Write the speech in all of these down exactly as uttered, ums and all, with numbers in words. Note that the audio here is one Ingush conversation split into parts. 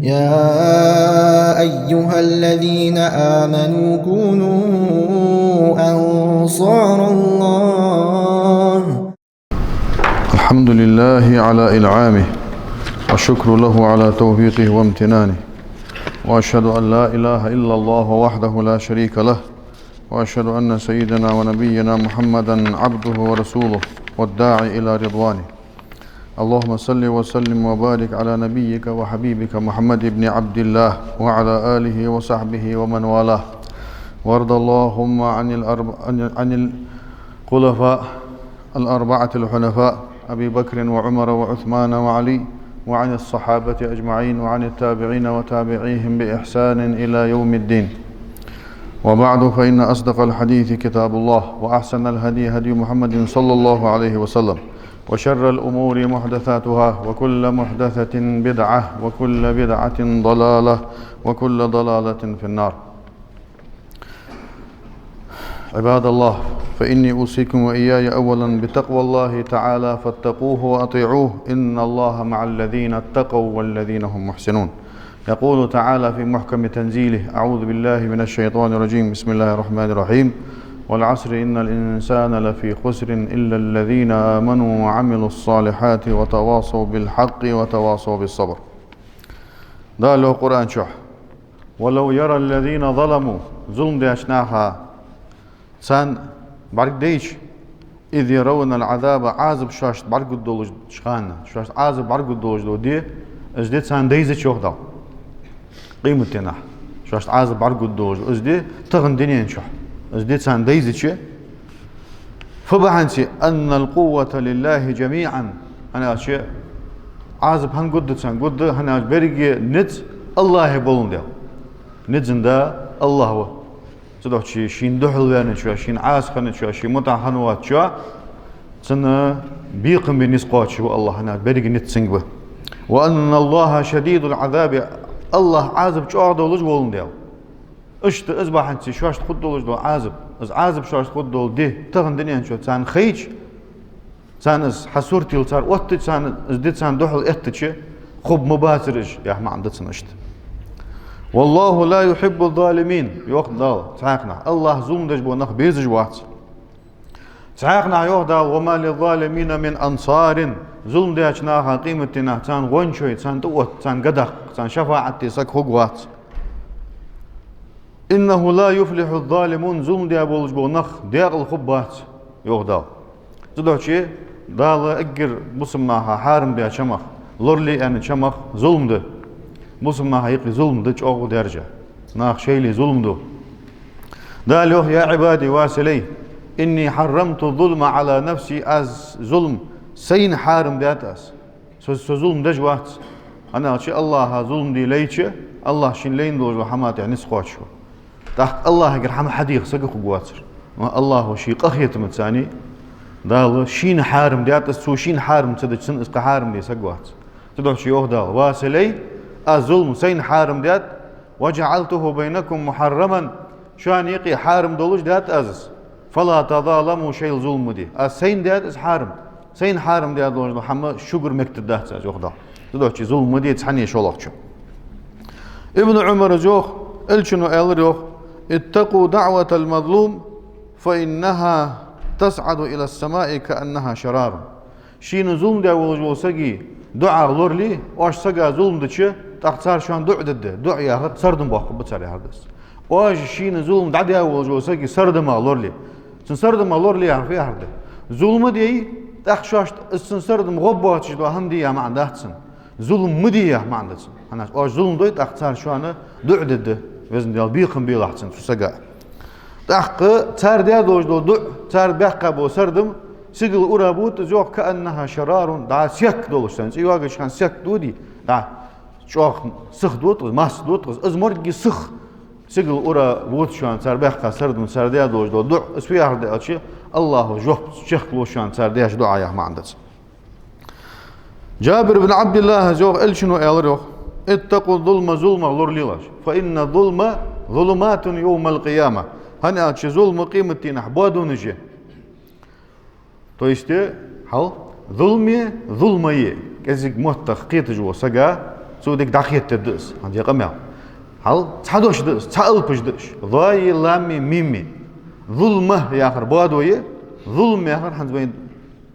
يا أيها الذين آمنوا كونوا أنصار الله. الحمد لله على إنعامه، والشكر له على توفيقه وامتنانه، وأشهد أن لا إله إلا الله وحده لا شريك له، وأشهد أن سيدنا ونبينا محمدا عبده ورسوله والداعي إلى رضوانه. اللهم صل وسلم وبارك على نبيك وحبيبك محمد بن عبد الله وعلى آله وصحبه ومن والاه. وارض اللهم عن الأرب-، عن، عن الخلفاء الأربعة الحنفاء أبي بكر وعمر وعثمان وعلي، وعن الصحابة أجمعين، وعن التابعين وتابعيهم بإحسان إلى يوم الدين. وبعد، فإن أصدق الحديث كتاب الله، وأحسن الهدي هدي محمد صلى الله عليه وسلم، وشر الأمور محدثاتها، وكل محدثة بدعة، وكل بدعة ضلالة، وكل ضلالة في النار. عباد الله، فإني أوصيكم وإياي أولا بتقوى الله تعالى، فاتقوه وأطيعوه، إن الله مع الذين اتقوا والذين هم محسنون. يقول تعالى في محكم تنزيله: أعوذ بالله من الشيطان الرجيم، بسم الله الرحمن الرحيم: والعصر إن الإنسان لفي خسر إلا الذين آمنوا وعملوا الصالحات وتواصوا بالحق وتواصوا بالصبر. Дала йоах Къуръан чу: ولو يرى الذين ظلموا, зулам деча наха царна бӀаргадайча, إذ يرون العذاب, Ӏазап шоашта бӀаргагургдолча хана, шоашта Ӏазап бӀаргагургдолаш дола ди, из ди царна дайзача, йоах Дала. Къематдийнахьа шоашта Ӏазап бӀаргагургдолаш дола из ди, тахан дунен чу из ди царна дайзача, фу бахьан да из, أن القوة لله جميعا, хӀана аьлча Ӏазап хӀана гургда царна, гургда, хӀана аьлча беррига низ АллахӀа боландаь. Низа да АллахӀ ва. Цудухьа шийна духьал ваьнначоа, шийна Ӏаса хинначоа, ший мутӀахьа хинна воацачоа, цунна бекхам бе низ кхоачаш ва АллахӀ, хӀана аьлча беррига низ цунга ба. وأن الله شديد العذاب, АллахӀ Ӏазап чӀоагӀа долаш воландаь. Иштта из бахьан да из, шоашта хургдолаш дола Ӏазап, из Ӏазап шоашта хургдола ди, тахан дунен чу царна хайча, царна из хьасуртийла цар оттача, царна из ди царна духьал эттача, хургма бацар уж, яха маӀан да цун иштта. والله لا يحب الظالمين, йоах Дала, цхьаькханахьа АллахӀ зулам деш бола нах безаш вац. Цхьаькханахьа йоах Дала: وما للظالمين من أنصار, зулам деча наха къематдийнахьа царна гӀончой, царна тӀаотта, царна гадакх, царна шафаӀат де саг хургвац. إنه لا يفلح الظالمون, зулам деш болаш бола нах декъала хургбац, йоах Дала. Цудухьа Дала эггара бусалба наха хьарам даь чамах, лорале аьнна чамах зулам да. Бусалба наха юкъе зулам да чӀоагӀа даьржа. Наха шоайла зулам ду. Дала йоах: يا عبادي, ва са лай, إني حرمت الظلم على نفسي, аз зулам сайна хьарам даьд аз. Со, со зулам деш вац. ХӀана аьлча АллахӀа зулам де лайча, АллахӀ шийна лайна долаш дола хӀама тӀа низ кхоачаш ва. ТӀаккха АллахӀагара хӀама хьаде саг хургвацар. Амма АллахӀа ший къахетамца, Дала шийна хьарам даьд из, цо шийна хьарам ца дича, цунна из кхы хьарам де саг вац. Цудухьа йоах Дала: ва са лай, аз зулам сайна хьарам даьд, وجعلته بينكم محرما, шоана юкъе хьарам долаш даьд аз из. فلا تظالموا, шоайла зулам ма де. Аз сайна даьд из хьарам. Сайна хьарам даь долаш дола хӀама шугара мегаш дац аз, йоах Дала. Цудухьа зулам ма де цхьанне шоллагӀчоа. Ибн Ӏумара йоах, Элчано аьлар йоах: اتقوا دعوة المظلوم فإنها تصعد إلى السماء كأنها شرار. Шийна зулам даь волаш волча сага дуӀа лорале, оаш сага зулам дича, тӀаккха цар шоана дуӀа дергда. ДуӀа яхар сардам боаккхаргба цар, яхар да из. Оаш шийна зулам дӀадаь волаш волча сага сардамах лорале. Цун сардамах лорале яхар фу яхар да? Зулам ма де, тӀаккха шоашта из цун сардам гӀо боацаш дола хӀама де яха маӀан дац цун. Зулам ма де яха маӀан да цун. ХӀана аьлча оаш зулам дой, тӀаккха цар шоана дуӀа дергда. Везан Даьла, бекхам белахь цунна, цу сага. ТӀаккха цар даь долаш дола дуӀа, цар баьккха бола сардам сигала ура бут из, йоах, كأنها شرار, дӀа сек долаш санна. ЦӀи йоагача хана сек дода, дӀа чӀоагӀа сиха дода из, масса дода из, из моргги сиха сигала ура бут шоана цар баьккха сардам, цар даь долаш дола дуӀа. Из фу яхар да аьлча, АллахӀа жоп чехка лу шоана цар деш дола дуӀа яха маӀан да цун. Джабир ибн ӀабдиллахӀа йоах, Элчано аьлар йоах: اتقوا الظلم, зуламах лоралелаш. فإن الظلم ظلمات يوم القيامة. ХӀана аьлча зулам къематдийнахьа боадонаш я. То есть, хьал, зуламе, зуламе, кӀезига моттах кхеташ вола сага, Цо дика дӀахетаргда из, хӀанз ер къамаьл. Хьал цхьа дош да из, цхьа алапаш да уж. Зои, лами, мими. Зулма яхар боадо я, зулм яхар хӀанз вай,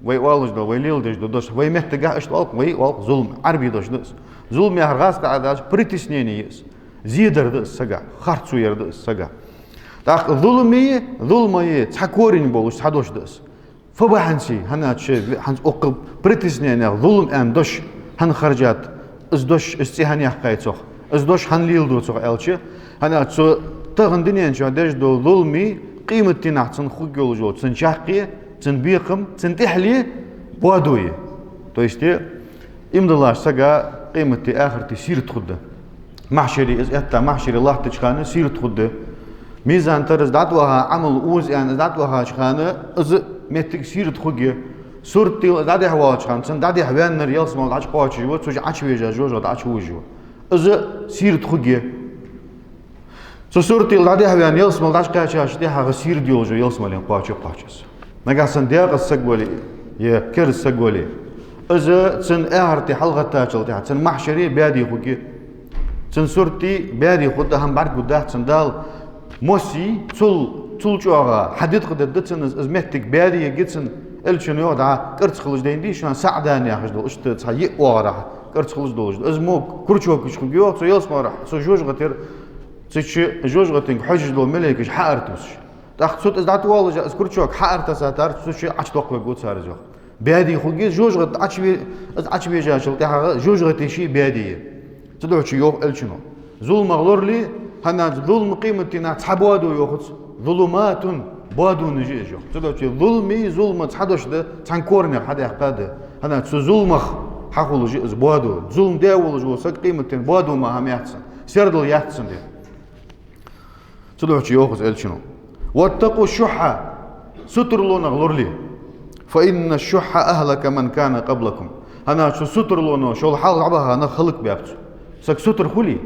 вай оалаш дола, вай леладеш дола дош, вай меттагахь иштта оал-кх, вай оал-кх зулм, Ӏарбий дош да из. Зулм яхар гӀазкхий аьлча притеснение я из. Зе дар да из сага, харцо яр да из сага. ТӀаккха зулми, зулмаи цхьа корень болаш, цхьа дош да из. Фу бахьанца, хӀана аьлча, хӀанз укх притесненех зулм аьнна дош хӀана харжад, из дош, из цӀи хӀана яьккхай цох, из дош хӀана леладу цох аьлча, хӀана аьлча цу тахан дунен чу деш дола зулми, къематдийнахьа цун хургйолаш йола цун чаккхе, цун бекхам, цун тӀехьале боадо я. То есть, иман долаш сага къематди, ахарти сийрда хургда. Махьшаре из этта, махьшаре латтача хана сийрда хургда. Мизан тараз дӀатӀаваха, Ӏамал оза аьнна из дӀатӀавахача хана из моттиг сийрда хургья. Суртдийла из дӀадехьаваьлча хана, цун дӀадехьаваьннар ялсмала дӀачукхоачаш ва, цу чу Ӏочувежа жожагӀате Ӏочувужаш ва. Из сийрда хургья. Цу суртдийла дӀадехьаваьнна ялсмала дӀачукхаьчача тӀехьагӀа сийрда йолаш ва ялсмален кхоаче кхоачаш. Нагахьа санна декъаза саг вале, е керда саг вале, из цун ахарти хьалгӀаттачул тӀехьагӀа, цун махьшари баьде хургья, цун сурти баьде хургда, хӀама бӀаргагургдац цун. Дала мосий, цул, цул чӀоагӀа хьадитӀакхадергда цун из, из моттиг баьде ергья цун. Элчано йоах, дӀа кӀарцхилаш дайна дий шоана, СаӀдан яхаш дола, иштта цхьа йиъ оагӀорахьа кӀарцхилаш долаш да. Из мо крючокаш хургья йоах, цу ялсмалера, цу жожагӀатера, цу чу жожагӀатенга хьожаш дола малейкаш хьаартувсаш. ТӀаккха цу тӀа из дӀатӀавоаллаш, из крючок хьаартасса тӀара цу чу Ӏочудоаккхаргва цар из йоах. Баьде хургья из, жожагӀате Ӏочуве-, из Ӏочувежачул тӀехьагӀа жожагӀате ше баьде я. Цудухьа йоах Элчано: зулмах лорале, хӀана аьлча зулм къематдийнахьа цхьа боадо йоахац, зулуматун, боадонаш я уж йоах. Цудухьа зулми зулма цхьа дош да, цхьан корнех хьадаьккха да. ХӀана аьлча цу зулмах хьахулаш я из боадо. Зулм даь волаш вола саг къематдийнахьа боадо мара хӀама яц цун, сердал яц цун дер. Цудухьа йоах из Элчано: «واتقوا الشح», сутарлонах лорале. «فإن الشح أهلك من كان قبلكم». ХӀана аьлча сутарлоно шул хьалха дӀабаха нах хӀалакбаьб цо. Саг сутара хуле,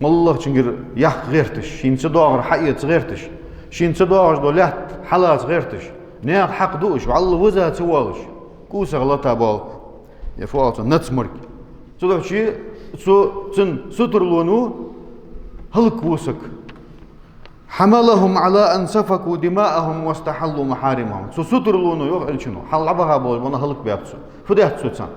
моллагӀчунгара яккха гӀерташ, шийна ца доагӀар хьаэца гӀерташ, шийна ца доагӀаш дола лаьтта хьалаца гӀерташ, наьха хьакъ дуаш, вӀалла виза ца воалаш, кӀувсах лата боал, е фу оал цох, нацмарг. Цудухьа цу, цун сутарлоно хӀалакву саг. «حملهم على أن سفكوا دماءهم واستحلوا محارمهم». Цу сутарлоно, йоах Элчано, хьалха дӀабаха болаш бола нах хӀалакбаьб цо. Фу даьд цо царна?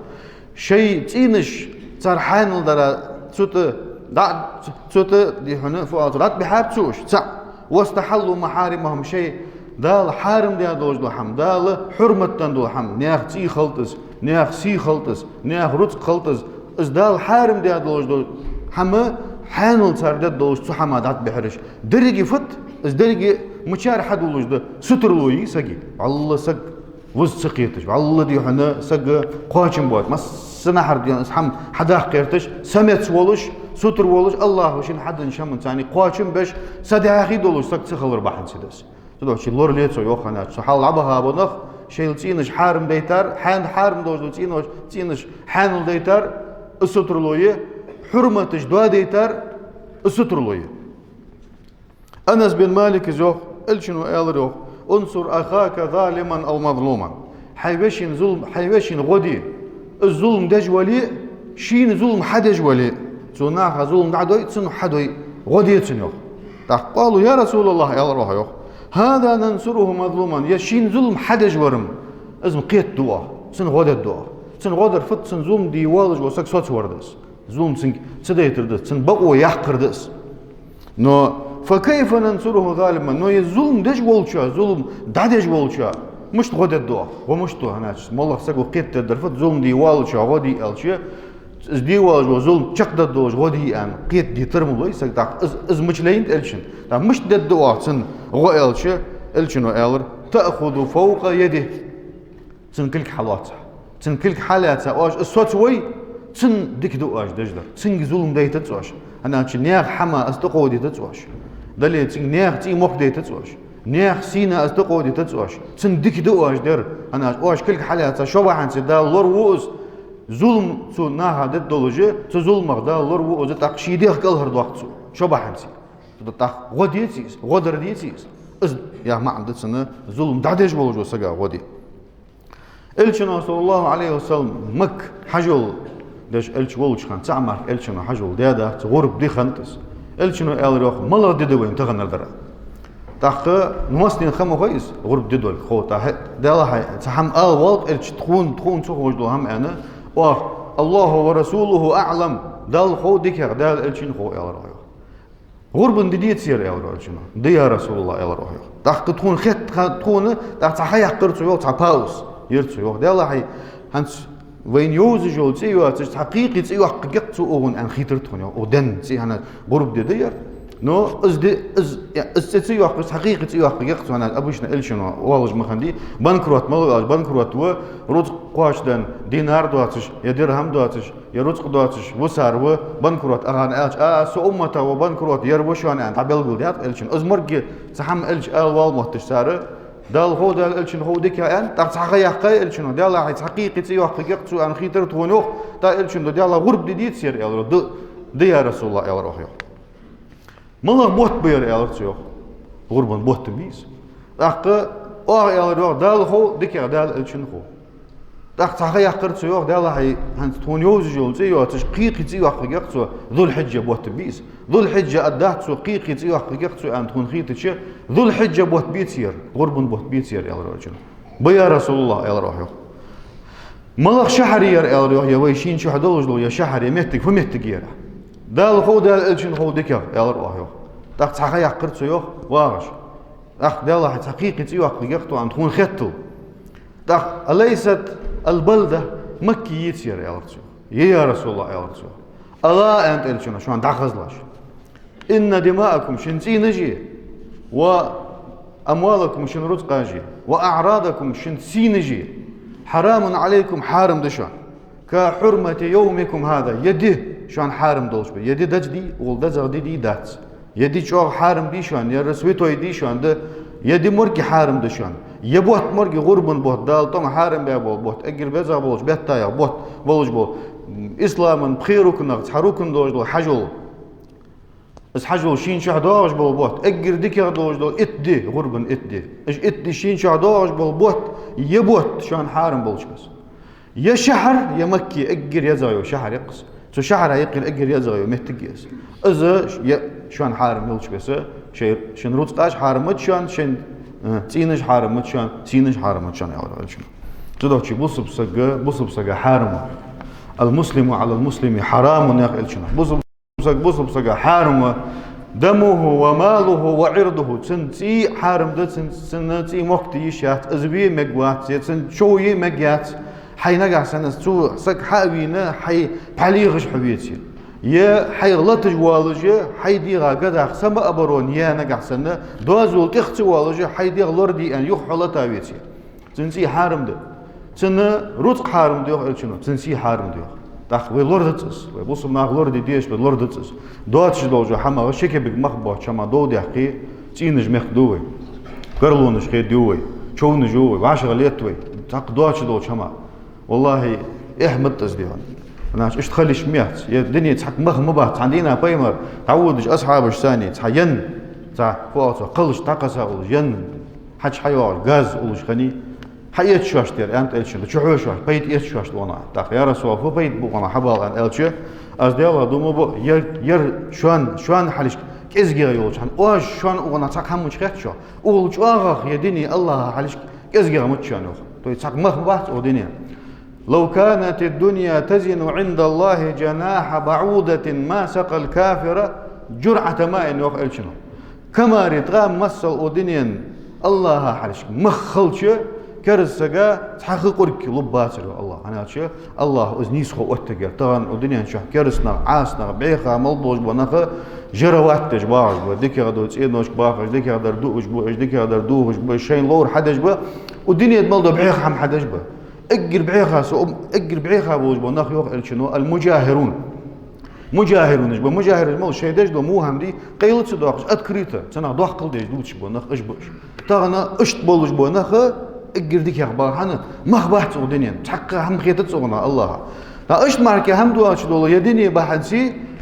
Шоай цӀенаш цар хьаьнал дара цу тӀа дӀа-, цу тӀа, дий хьона, фу оал цох, дӀатӀабихьаб цо уж, цаӀ. «واستحلوا محارمهم», шоай Дала хьарам даь долаш дола хӀама, Дала хьурмат даь дола хӀама, наьха цӀий хилда из, наьха сий хилда из, наьха рузкъа хилда из, из Дала хьарам даь долаш дола хӀама хьаьнал цар дергдолаш цу хӀамах дӀатӀабихьараш. Деррига фуд из, деррига мичара хьадоалаш да? Сутарло я сага. ВӀалла саг виза ца кхеташ, вӀалла, дий хьона, сага кхоачам боацаш, массанахьара, дий хьона, из хӀама хьадаккха гӀерташ, самец волаш, сутара волаш, АллахӀа шийна хьаденнача хӀаманца кхоачам беш, са дехьа долаш саг ца хилар бахьанца да из. Цудухьа лорале цо, йоах, хӀана аьлча цу хьалха дӀабаха бола нах шоайла цӀенаш хьарам дайтар, хьаьн-, хьарам долаш дола цӀенаш, цӀенаш хьаьнал дайтар, из сутарло я, хьурматаш доадайтар, из сутарло я. Анас бин Малика йоах, Элчано аьлар йоах: «انصر أخاك ظالما أو مظلوما». Хьай вешийна зулм, хьай вешийна гӀо де. Из зулм деш вале а, шийна зулм хьадеш вале а. Цо наха зулм дӀадой, цунна хьадой, гӀо де цунна, йоах. ТӀаккха: «قالوا: يا رسول الله», аьлар оаха, йоах: «هذا ننصره مظلوما». Ер шийна зулм хьадеш вар-м, из-м кхетаду оаха, цунна гӀо дергда оаха. Цунна гӀо дар фуд? Цунна зулм де воаллаш вола саг соцавар да из. Зулм цунга ца дайтар да из, цун бакъо яккхар да из. Но «فكيف ننصره ظالما»? Но ер зулм деш волчоа, зулм дӀадеш волчоа мишта гӀо дергда оаха? ГӀо мишта ду, хӀана аьлча моллагӀа саго кхетадергдар фуд, зулм де воаллачоа гӀо де аьлча, из де воаллаш вола зулм чакхдергдолаш гӀо де аьнна, кхетаде тара ма лой саг. ТӀаккха из, из мича лайнад Элчано? ТӀаккха мишта дергда оаха цунна гӀо аьлча, Элчано аьлар: «تأخذ فوق يده». Цун кулг хьалоац хьо. Цун кулг хьалаьца оаш из соцавой, цунна дика да оаш деш дар. Цунга зулм дайтац оаш. ХӀана аьлча наьха хӀамах из тӀакховдийтац оаш. Дале, цунга наьха цӀий мохк дайтац оаш. Наьха сийнах из тӀакховдийтац оаш. Цунна дика да оаш дер. ХӀана аьлча оаш кулг хьалаьца, шо бахьанца Дала лораву из. Зулм цу наха дергдолаш, цу зулмах Дала лораву из, тӀаккха ший дегӀ кӀалхардоаккх цо, шо бахьанца. ТӀаккха гӀо деце из, гӀо дар деце из. Из яха маӀан да цун, зулм дӀадеш волаш вола сага гӀо де. Элчано, صلى الله عليه وسلم, Макка хьажол Деш Элча волча хана цхьа мара Элчано хьажол даь дац, гӀурба ди хиннад из. Элчано аьлар йоах, малагӀа ди да вайна таханардар. ТӀаккха массанена ха ма хой из, гӀурба ди долга хов. ТӀаккха, Даьлахьа, цхьа хӀама ала воалл-кх Элча, тхона, тхона ца ховш дола хӀама аьнна, оаха: «الله ورسوله أعلم», Далла хов дикагӀа, Даьла Элчанна хов, аьлар йоах. «ГӀурбан ди деций ер?» — аьлар йоах Элчано. «Да, я РасулаллахӀ», — аьлар йоах. ТӀаккха тхона хет-, тха-, тхона, тӀаккха цхьа ха яьккхар цо йоах, цхьа пауз йир цо йоах. Даьлахьа, хӀанз вайна йовзаш йола цӀи йоацаш, цхьа кхы-кхы цӀи йоаккхаргья-кх цо укхунна аьнна хийтар тхона йоах. Укх ден цӀи хӀана, гӀурба ди да ер. Но из ди, из, из цӀи ца йоаккхаш, цхьа кхы-кхы цӀи йоаккхаргья-кх цо, хӀана аьлча обычно Элчано оалаш ма хиннадий, банкрот мала ва аьлча, банкрот ва, рузкъ кхоачадаь, динар доацаш, е дирхӀам доацаш, е рузкъ доацаш ва цар, ва банкрот, ахана аьлча, а, а, са уммата ва банкрот, ер ва шоана аьнна, дӀабелгалдаьд Элчано. Из моргге цхьа хӀама Элча ала воалл мотташ цар, Далла хов, Даьла Элчанна хов дикагӀа аьнна, тӀаккха цхьа ха яьккхай Элчано, Даьлахьа, цхьа кхы-кхы цӀи йоаккхаргья-кх цо аьнна хийтар тхона йоах, тӀаккха Элчано: «Да, Даьлахьа, гӀурба ди деций ер?» — аьлар йоах. «Да, да, я РасулаллахӀ», — аьлар йоах. «МалагӀа бутт ба ер?» — аьлар цо йоах. «ГӀурбан бутт ба из». ТӀаккха оаха аьлар йоах: «Далла хов дикагӀа, Даьла Элчанна хов». ТӀаккха цхьа ха яьккхар цо йоах: «Даьлахьа, хӀанз тхона йовзаш йола цӀи йоацаш, кхы-кхы цӀи йоаккхаргья-кх цо, Зулхьиджа бутт ба из. Зулхьиджа аргдац цо, кхы-кхы цӀи йоаккхаргья-кх цо аьнна тхона хийтача, Зулхьиджа бутт беций ер, гӀурбан бутт беций ер?» — аьлар Элчано. «Ба, я РасулаллахӀ», — аьлар йоах. «МалагӀа шахьар я ер?» — аьлар йоах. «Я вай шийна чу долаш дола я шахьар, я моттиг, фу моттиг я ер?» «Далла хов, Даьла Элчанна хов дикагӀа», — аьлар оаха йоах. ТӀаккха цхьа ха яьккхар цо йоах, вагӀаш. ТӀаккха: «Даьлахьа, цхьа кхы-кхы цӀи йоаккхаргья-кх тхо аьнна тхона хеттал». ТӀаккха: «أليست البلدة, Макка яций ер?» — аьлар цо. «Я, я РасулаллахӀ», — аьлар цо. «ألا», — аьннад Элчано, — «шоана дӀахазалаш. إن دماءكم, шун цӀийнаши, وأموالكم, шун рузкъаши, وأعراضكم, шун сийнаши, حرام عليكم, хьарам да шоана, كحرمة يومكم هذا, я ди шоана хьарам долаш ба. Я ди деза дий, укхул дезагӀа ди дий, дац. Я ди чӀоагӀа хьарам дий шоана, ер святой дий шоана, да, я ди моргге хьарам да шоана. Я бутт моргге гӀурбан бутт, Дала тӀом хьарам баь бола бутт, эггара безагӀа болча беттаех бутт болаш бола, м, ислама пхе рукнах цхьа рукн долаш дола хьажол. Из хьажол шийна чу доагӀаш бола бутт, эггара дикагӀа долаш дола итт ди, гӀурбан итт ди. Уж итт ди шийна чу доагӀаш бола бутт, я бутт шоана хьарам болча беса. Я шахьар, я Макка, эггара езагӀа йола шахьар я-кх из. Цу шахьара юкъера эггара езагӀа йола моттиг я из. Из я шоана хьарам йолча беса, шоай, шун рузкъаш хьарам ма да шоана, шун, э, цӀийнаш хьарам ма да шоана, сийнаш хьарам ма да шоана», — аьлар Элчано. Цудухьа бусалба сага, бусалба сага хьарам ва. «المسلم على المسلم حرام», — аьннад Элчано. Бусалба саг бусалба сага хьарам ва: «دمه وماله وعرضه». Цун цӀи хьарам да, цун, цун цӀи мохк де йиш яц, из ве мегаш вац, е цун чов е мегаш яц. Хьай нагахьа санна из цу саг хьа а вийна, хьай пхьа лехаш хьо веце. Е хьайх латаш воалаш, хьай дегӀа гадах са ма а барон, е нагахьа санна доазол тӀех ца воалаш, хьай дегӀ лораде аьнна юха хьо лата веце. Цун цӀи хьарам да. Цун рузкъ хьарам да йоах Элчано, цун сий хьарам да йоах. ТӀаккха вай лорадеш да из, вай бусалба наха лораде дезаш, вай лорадеш да из. Доацаш долча хӀамах, ши кепиг мах боацача хӀамах дов даьккхе, цӀийнаш мехка ду вай, карлонаш хедаю вай, човнаш ю вай, вӀашагӀлет вай, цхьаккха доацаш долча хӀамах. Валлахьи, эхь ма да из, дий хьона. ХӀанз иштта хила йиш ма яц. Ер дуне цхьаккха мах ма бац. Цхьан дийнахьа пайхамар дӀаводаш асхьабашца цхьа янна, цхьа, фу оал цох, кхалш дӀакхосса уллаш янна, хьачу хьайоагӀаш газ уллаш хиннай. «Хьаэца шоашта ер», — аьннад Элчано, — «чухьоша шоаш, пайда эца шоашта укхунах». ТӀаккха: «Я РасулаллахӀ, фу пайда ба укхунах хьабала?» — аьнна аьлча, из Даьлах дув ма буъ, ер, ер шоана, шоана хьалхашка кӀезигагӀа йолча хӀаман, оаш шоана укхунах цхьаккха хӀама мича хет шоана? Укхул чӀоагӀагӀа я дуне АллахӀа хьалхашка кӀезигагӀа ма да шоана йоах. То есть цхьаккха мах ма бац укх дунен. «لو كانت الدنيا تزن عند الله جناح بعوضة ما سقى الكافر جرعة ماء», — йоах Элчано. Комара тӀа масал укх дунен АллахӀа хьалхашка мах хилча, кераста сага цхьа хи къург лургбацар йоах АллахӀа. ХӀана аьлча АллахӀа из нийсхо оттаргьяр. Тахан укх дунен чу кераста нах, Ӏаса нах, бӀеха мел болаш бола нах жировать деш багӀаш ба, дикагӀа дола цӀеношка бахаш, дикагӀдар дуаш ба, уж дикагӀдар дохаш ба, шоай ловр хьадеш ба, укх дунен тӀа мел дола бӀеха хӀама хьадеш ба. Эггара бӀеха со, эггара бӀеха болаш бола нах, йоах Элчано, المجاهرون. Мужахирунаш ба, мужахирунаш мел шоай деш дола во хӀама дий, къайла ца доаккхаш, открыто, цунах доккхал деш дувцаш бола нах, уж ба уж. Тахан иштта болаш бола нах эггара дикагӀа ба. ХӀана? Мах бац укх дунен, цхьаккха хӀама хетац укхунах АллахӀа. ТӀаккха иштта мара хӀама доацаш дола ер дуне бахьанца,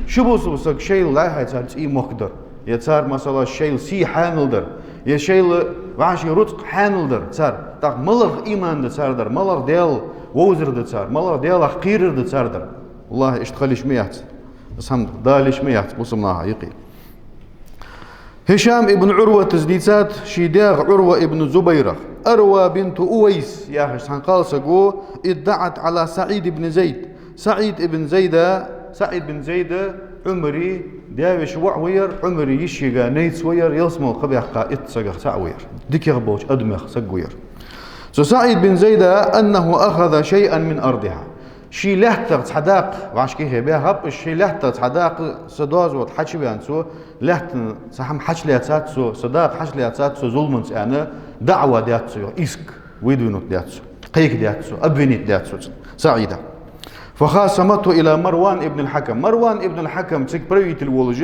ши бусалба саг шоайла лайхьай цар цӀий мохк дар. Е цар, масала, шоайла сий хьаьнал дар, е шоайла вӀаший рузкъ хьаьнал дар цар. ТӀаккха малагӀа иман да цар дар, малагӀа Даьла вовзар да цар, малагӀа Даьлах кхерар да цар дар. ВаллахӀи, иштта хила йиш ма яц. Из хӀама дала йиш ма яц бусалба наха юкъе. Хишам ибн Урватас дийцад ший даьх Урва ибн Зубайрах: «Урва бинту Увайс», яхаш цхьан кхалсаго, «ادعت على سعيد بن زيد». СаӀид ибн Зайда, СаӀид бин Зайда Ӏумара даь-веший воӀ вар, Ӏумара йишийга найц вар, ялсмала кхаъ баьккха итт сагах цаӀ вар. ДикагӀа болча адамех саг вар. Цу СаӀид бин Зайда: «أنه أخذ شيئا من أرضها». Ший лаьттах цхьа дакъа, вӀашкахьа баьхаб уж, ший лаьттах цхьа дакъа са доазол тӀа хьачуваьнна цо, лаьттан цхьа хӀама хьачулаьцад цо, са дакъа хьачулаьцад цо зуламца аьнна, даӀва даьд цо, йоах, иск выдвинуть даьд цо, кхайкадаьд цо, обвинить даьд цо СаӀида. «فخاصمته إلى مروان بن الحكم». Марван ибн аль-Хьакам, цига правитель волаш,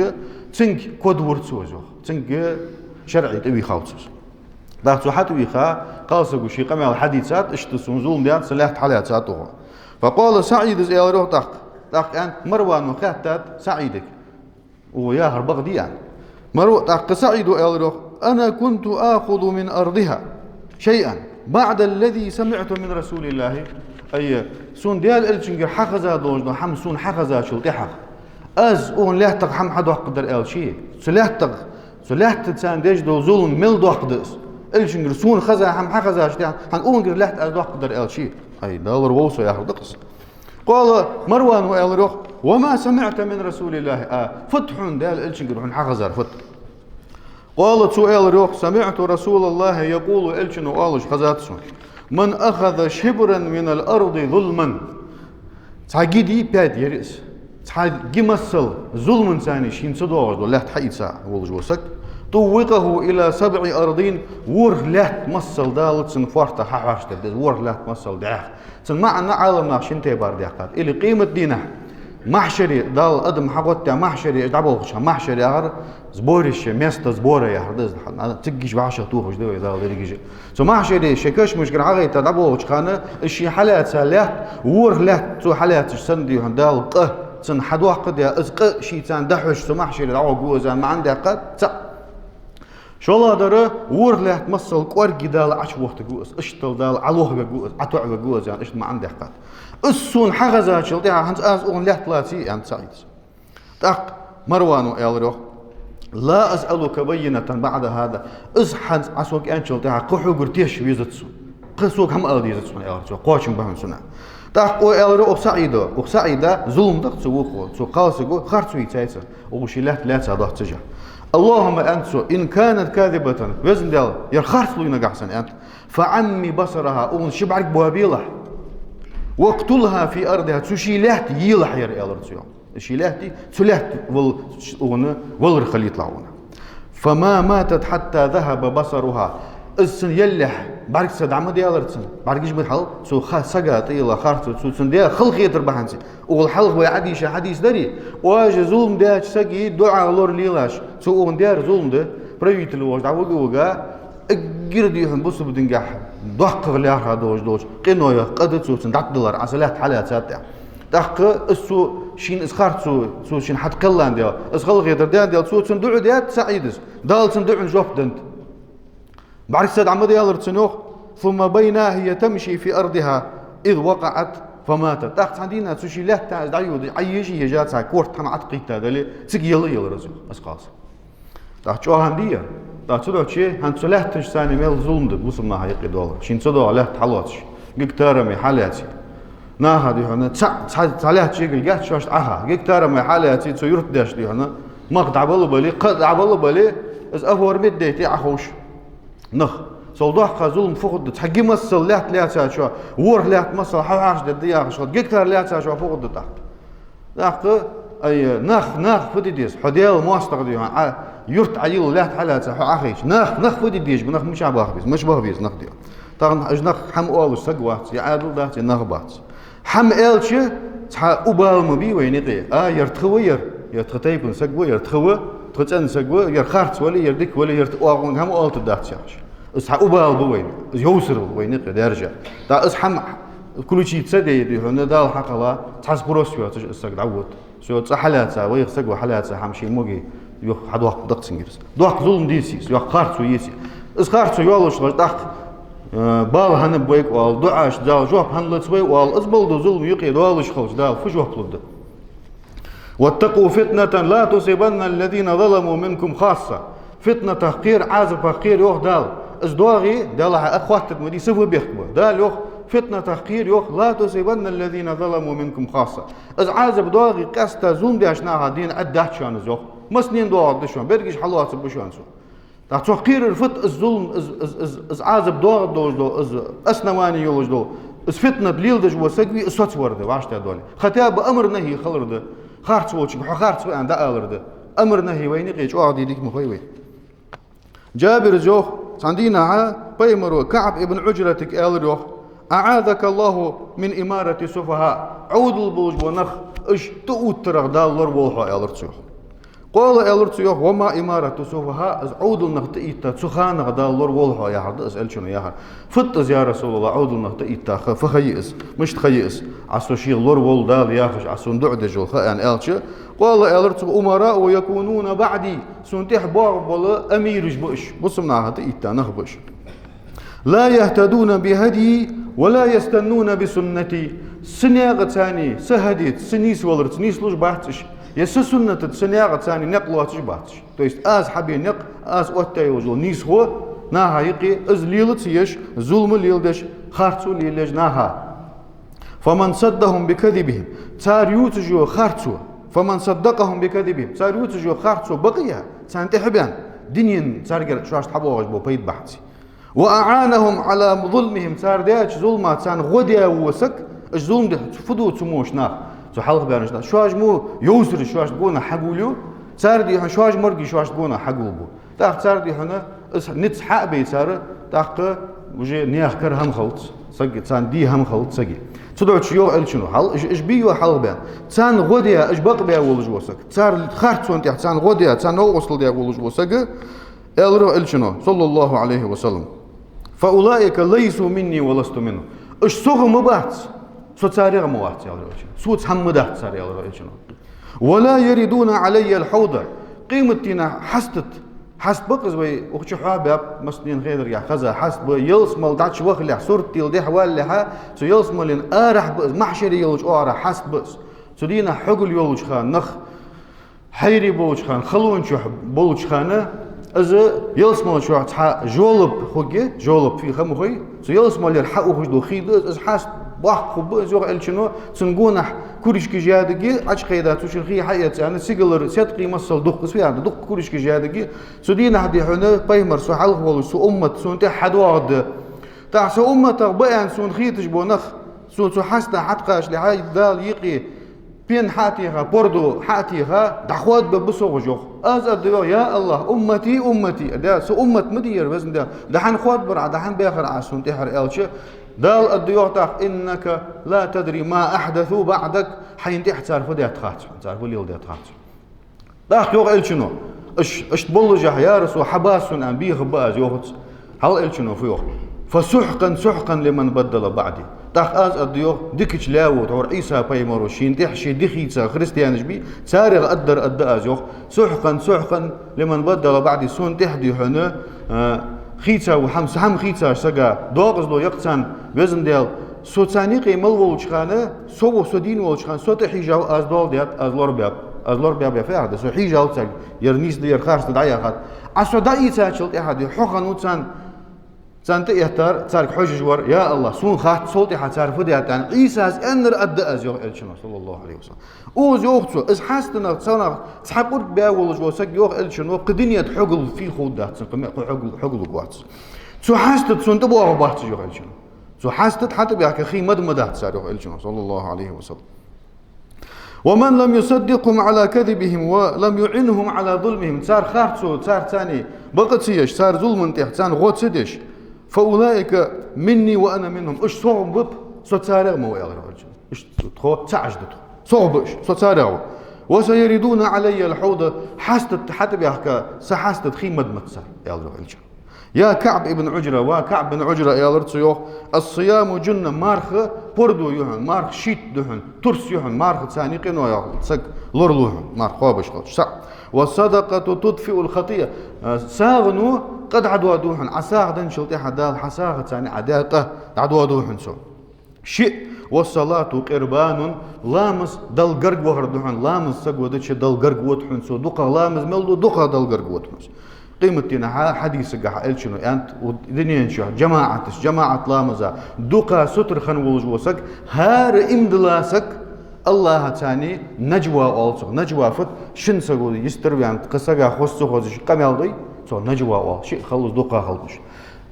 цунга кодвора цо из, йоах, цунга шарӀе тӀавийхав цо из. ТӀаккха цо хьатӀавийха, кхалсаго ший къамаьл хьадийцад, иштта сона зулам даьд, са лаьтта хьалаьцад оаха. «فقال سعيد», аьлар йоах тӀаккха. ТӀаккха аьннад, Марвано хаьттад СаӀидага, оаха яхар бакъ дий аьнна. Марва-, тӀаккха СаӀидо аьлар йоах: «أنا كنت آخذ من أرضها شيئا بعد الذي سمعت من رسول الله». Ай, сона Даьла элчангара хьахеза долаш дола хӀама сона хьахезачул тӀехьагӀа аз укхун лаьттах хӀама хьадоаккхаргдар аьлча, цу лаьттах, цу лаьттаца царна деш дола зулам мел доккха да из. Элчангара сона хеза хӀама хьахезачул тӀехьагӀа, хӀана укхунгара лаьтта аз доаккхаргдар аьлча. Ай, Даьлера вовза со, яхар да-кх из. «قال», Марвано аьлар йоах: «وما سمعت من رسول الله». А, фуд хьона Даьла элчангара хьона хьахезар, фуд? «قال», цо аьлар йоах: «سمعت رسول الله يقول», элчано оалаш хезад сона: «من أخذ شبرا من الأرض ظلما». Цхьа ги дий, пядь яр из. Цхьа ги масал зуламца шийна ца доагӀаш дола лаьтта хьаийца волаш вола саг, «طوقه إلى سبع أرضين», ворхӀ лаьтта масал Дала цун фоартах хьахьоарчадаьд из, ворхӀ лаьтта масал дӀаьха. Цун маӀан Ӏаламнаха шин тайпара даьккхад. Или къематдийнахьа, махьшаре, Дала адам хьагӀоттаяь махьшаре, уж дӀаболхача хана, махьшар яхар сборище, место сбора яхар да из. Цига уж вӀашагӀтохаш да вай, Дала деррига уж. Цу махьшаре шоай кашамашкара хьагӀайтта дӀаболхача хана, из ший хьалаьца лаьтта, ворхӀ лаьтта цо хьалаьцача санна, дий хьона, Дала къа цунна хьадоаккхаргда, из къа шийца дӀахьош цу махьшаре дӀагӀоргва из аьнна маӀан даьккхад цаӀ. ШоллагӀдар, ворхӀ лаьтта масал кӀоарга Дала Ӏочувохийтаргва из, иштта Дала Ӏолохвергва из, ӀотоӀавергва из аьнна, иштта маӀан даьккхад. Из сона хьахезачул тӀехьагӀа хӀанз аз укхун лаьтта лаций, аьннад СаӀида. ТӀаккха Марвано аьлар йоах: «لا أسألك بينة بعد هذا». Из хӀанз Ӏа сога аьнначул тӀехьагӀа кхы хьогара теш везац сона. Кхы сога хӀама ала дезац хьона, аьлар цо, кхоачам ба хьона сона. ТӀаккха укхо аьлар йоах, укх СаӀида, укх СаӀида зулам да-кх цо вувхо, цо кхалсаго харцо йийцай цо, укхо ший лаьтта лаьца доаццаш. «اللهم», аьннад цо, «إن كانت كاذبة», Веза Даьла, ер харцлуй нагахьа санна, аьннад, «فعم بصرها», укхун ши бӀарг боабелахь, «واقتلها في أرضها», цу ший лаьтта елахь ер, аьлар цо. Ший лаьтта, цу лаьтта вал-, укхунна валар хилийталахь укхунна. «فما ماتت حتى ذهب بصرها». Из цун еллалехь, бӀаргашца дӀа ма даьлар цун, бӀаргаш ба хьал, цу ха-, сага тӀайилла харцо, цо цунна даь халахетар бахьанца. Укхул хьалха вай Ӏодийша хьадис дарий, оаш зулам даьча сага дуӀа лоралелаш, цо укхунна даьр зулам да, правитель волаш дӀавига а вига, эггара, дий хьона, бусалба дингахьа доккхагӀа лаьрхӀа долаш долча къинойх къа да цо цунна дӀатӀадиллар, Ӏа са лаьтта хьалаьцад аьнна. ТӀаккха из цо шийна из харцо, цо шийна хьатӀакхелландаь, из халахетар даьндаь, цо цунна дуӀа даьд СаӀидас, Дала цун дуӀан жоп деннад. БӀаргашца дӀа ма даьлар цун, йоах, «ثم بينا هي تمشي في أرضها إذ وقعت فماتت». ТӀаккха цхьан дийнахьа цу ший лаьттах из дӀайодаш, Ӏоежа а ежа, цхьа корта хӀама ӀотӀакхийтта дале, цига елла а елар из, йоах, из кхалсаг. ТӀаккха чӀоагӀа хӀама дий ер? ТӀаккха цудухьа хӀанз цу лаьтташца мел зулам да бусалба наха юкъе доаллар. Шийна ца доагӀа лаьтта хьалоацаш, гектарами хьалаьце. Наха, дий хьона, цхьа, цхьа, цхьа лаьтта шегал гетташ шоашта Ӏоха, гектарами хьалаьце, цу юртдешта, дий хьона, мах дӀабала бале, кхаъ дӀабала бале, из оформить дайта Ӏоховш нах. Цул доккха зулам фу хургда, цхьа ги масал лаьтта лаьцачоа ворхӀ лаьтта масал хьахьоарчадаьд яхаш хилча, гектар лаьцачоа фу хургда тӀаккха? ТӀаккха, ай, нах, нах фу де деза? Хьо Даьла моастагӀа, дий хьона, Ӏа юрта Ӏойилла лаьтта хьалаьца хьо Ӏохайча, нах, нах фу де деза, нах мича баха беза, мича баха беза нах, дий хьона? Тахан уж нах хӀама оалаш саг вац, е Ӏаьдал дац, е нах бац. ХӀама аьлча, цхьа убала ма бий вайна юкъе. А, ер тха ва ер, ер тха тайпан саг ва, ер тха ва, тха цӀен саг ва, ер харц вале, ер дика вале, ер тха оагӀонга хӀама оалийтаргдац яхаш. Из цхьа убала ба вайна, из йовсар ба вайна юкъе даьржа. ТӀаккха из хӀама включиться даь, дий хьона, Дала хьакхелла, цхьа спрос йоацаш из саг дӀавода. Цо цкъа хьалаьца, вайх саго хьалаьца хӀама ший моги юха хьадоаккхаргда-кх цунгара из. Доккха зулам деций из, йоккха харцо еций. Из харцо йолаш хилча тӀаккха, э, бала хӀана ба вайга оал, дуӀашта Дала жоп хӀана луц вайна оал, из мел дола зулам юкъе доаллаш хилча Дала фу жоп лургда? واتقوا فتنة لا تصيبن الذين ظلموا منكم خاصة. Фитнатах кхера, Ӏазапах кхера, йоах Дала. Из доагӀе, Далла хьа а хоаттаргда ма дий, са фу бехк ба. Дала йоах, фитнатах кхера, йоах, لا تصيبن الذين ظلموا منكم خاصة. Из Ӏазап доагӀе, къаьстта зулам деш наха дийна Ӏаддац шоана из, йоах. Массанена доагӀаргда шоана, берригаш хьалоацаргба шоана цо. ТӀаккха цох кхерар фуд? Из зулам, из, из, из, из Ӏазап доагӀаргдолаш дола, из основани йолаш дола, из фитнат леладеш вола саг вий, из соцавар да, вӀаштӀехьадоале. Хотя бы амр-нахӀи хилар да, харц волчунга хьо харц ва аьнна дӀаалар да. Амр-нахӀи вайна юкъе чӀоагӀа де дика ма хой вай. Джабира йоах, цхьан дийнахьа пайхамара КаӀб ибн Ӏуджратага аьлар йоах: أعاذك الله من إمارة السفهاء. Ӏовдал болаш бола нах, уж тӀаоттарах Дала лораволва хьо, аьлар цо йоах. قال, аьлар цо йоах: وما إمارة السفهاء, из Ӏовдал нах тӀаэтта цу ханах Дала лораволва хьо яхар да из, элчано яхар. Фуд из, я РасулаллахӀ, Ӏовдал нах тӀаэтта ха, фу ха я из, мишта ха я из? Ӏа со шийх лораволва Дала яхаш, Ӏа сона дуӀа деш йола ха, аьнна аьлча, قال, аьлар цо: أمراء يكونون بعدي, сона тӀехьа боагӀаргбола амираш ба уж, бусалба наха тӀаэтта нах ба уж. لا يهتدون بهديي ولا يستنون بسنتي. Са наькъаца, са хӀадица, са нийсваларца нийслуш бац уж, е са суннатаца, са наькъаца никъ лоацаш бац уж. То есть аз хьабена никъ, аз оттаяь йолаш йола нийсхо наха юкъе, из лела ца еш, зулам леладеш, харцо лелаеш наха. فمن صدهم بكذبهم. Цар ювцаш йола харцо. فمن صدقهم بكذبهم. Цар ювцаш йола харцо бакъ а яь, царна тӀехьа а баьнна, дунен царгара шоашта хьабоагӀаш бола пайда бахьанца. وأعانهم على ظلمهم. Цар даьча зулма царна гӀо даь вола саг, уж зулам деш фу ду цу мо нах, цу хьалха баьннача наха? Шоаш мо йовсараш шоашта гонахьа хьагулъю, цар дий хьона шоаш моргаш шоашта гонахьа хьагулбу. ТӀаккха цар дий хьона, из низ хьа а бай цар, тӀаккха уже наьха кара хӀама хилац сага, царна де хӀама хилац сага. Цудухьа йоах элчано, хьал, уж, уж бий йоах хьалха баьнна. Царна гӀо даь, уж бакъ баь волаш вола саг, цар харцонна тӀехьа царна гӀо даь, царна новкъостал даь волаш вола саг, аьлар йоах элчано, صلى الله عليه وسلم: فأولئك ليسوا مني ولست منهم. Уж сох ма бац, со царех ма вац, аьлар йоах элчано. Соца хӀама ма дац цар, аьлар йоах элчано. ولا يردون علي الحوض. Къематдийнахьа хьаст да, хьаст ба-кх из, вай укх чу хьоахабаьб, массанена хетаргахьа хеза хьаст ба, ялсмала дӀачувахалехьа, сурт тела дехьавалалехьа, цу ялсмален арахьа ба из, махьшаре йолча оагӀорахьа хьаст ба из. Цу дийнахьа хьогал йолча хана нах, хьайре болча хана, халончухь болча хана, из ялсмала чу цхьа жолаб хургья, жолаб фу я ха ма хой, цу ялсмалера хьаухаш дола хий да из, из хьаст боккха хургба из, йоах элчано, цун гонахьа куришкаш ядиге, Ӏочукхийда цу чура хий хьаэца аьнна, сигалара седкъий масал дукха из фу яхар да, дукха куришкаш ядиге. Цу дийнахьа дий хьона, пайхамар, со хьалха волаш, са уммат сона тӀехьа хьадоагӀаргда. ТӀаккха са умматах ба аьнна сона хеташ бола нах, сона цу хьаста хьатӀакхачалехьа, Дала юкъе пен хьа а теха, пордув хьа а теха, дӀахоадабергба сох уж, йоах. Аз аргда йоах: يا الله، أمتي، أمتي. Да, са уммат ма дий ер, Везан Даьла. ДӀахьа хоадабар Ӏа, дӀахьа баьхар Ӏа сона тӀехьара, аьлча, Дала аргда йоах тӀаккха: إنك لا تدري ما أحدثوا بعدك. Хьайна тӀехьа цар фу даьд хац хьона, цар фу леладаьд хац хьона. ТӀаккха йоах элчано, аш, аш боллашехь, я Расул, хьа баз сона аьнна, бехаргба аз, йоахац. Хьал элчано фу йоах: فسحقا سحقا لمن بدل بعدي. ТӀаккха аз аргда йоах, дикача лаьво тхьовра Ӏийса пайхамаро шийна тӀехьа ший ди хийца христианаш бий, царех аргдар аргда аз, йоах. سحقا سحقا لمن بدل بعدي. Сона тӀехьа дий хьона, а, хийца ва хӀама, са хӀама хийцача сага докъазло я-кх царна, Везан Даьла, со царна юкъе мел волча хана, со ва, со дийна волча хана, со тӀахьежав, аз доал даьд, аз лорабаьб. Аз лорабаьб яхар фу яхар да? Со хьежав царга, ер нийса да, ер харц да дӀаяхад. Ӏа со дӀаийцачул тӀехьа дий хьо хиннав царна, царна тӀаэттар, царга хьожаш вар. Я АллахӀ, сона хац, сол тӀехьа цар фу даьд аьнна, Ӏийсас аьннар аргда аз, йоах элчано, صلى الله عليه وسلم. Укхаза йоах цо, из хьаста нах, цу нах цхьа кӀург баь волаш вола саг, йоах элчано, кхы дунен тӀа хьогал фу хургдац цунна, кхы ме-, кхы хьогал, хьогалургвац. Цу хьастаца цунна тӀабоагӀаргбац уж, йоах элчано. Цу хьастаца хьатӀабаьхка хий мада ма дац цар, йоах элчано, صلى الله عليه وسلم. ومن لم يصدقهم على كذبهم ولم يعنهم على ظلمهم. Цар харцо, цар царна бакъ ца еш, цар зулама тӀехьа царна гӀо ца деш, فأولئك مني وأنا منهم. Уж сох баб, со царех ма ва, аьлар йоах элчано. Уж тхо ца Ӏаш да тхо. Сох ба уж, со царех ва. وسيردون علي الحوض. Хьастаца хьатӀабаьхка, са хьастаца хий мада ма дац цар, аьлар йоах элчано. يا كعب بن عجرة, ва КаӀб бин Ӏуджра, аьлар цо йоах, الصيام جنة, марха пордув я хьона, марха щит да хьона, турс я хьона, мархаца цхьана къиноех саг лоралу хьона, марха кхобаш хилча. СаӀ. والصدقة تطفئ الخطيئة. СагӀано къа дӀадоаду хьона, Ӏа сагӀа денначул тӀехьа Дала хьа сагӀаца цхьана Ӏа даь къа дӀадоаду хьона цо. ШиӀ. «والصلاة قربان», ламаз Далла гарга вахар да хьона, ламаз саго дича Далла гарга вода хьона цо, дукхагӀа ламаз мел ду, дукхагӀа Далла гарга вода хьона цо. Къематдийнахьа хьадисагахьа элчано аьннад, укх дунен чу жамаӀаташ, жамаӀат ламаза дукха сутара хинна волаш вола саг, хӀара иман дилла саг, АллахӀаца цхьана нажва оал цох. Нажва фуд? Шин саго йистера ваьнна, кхы сага хоза ца хозаш къамаьл дой, цох нажва оал. Шиъ хилалца, дукха хилалца.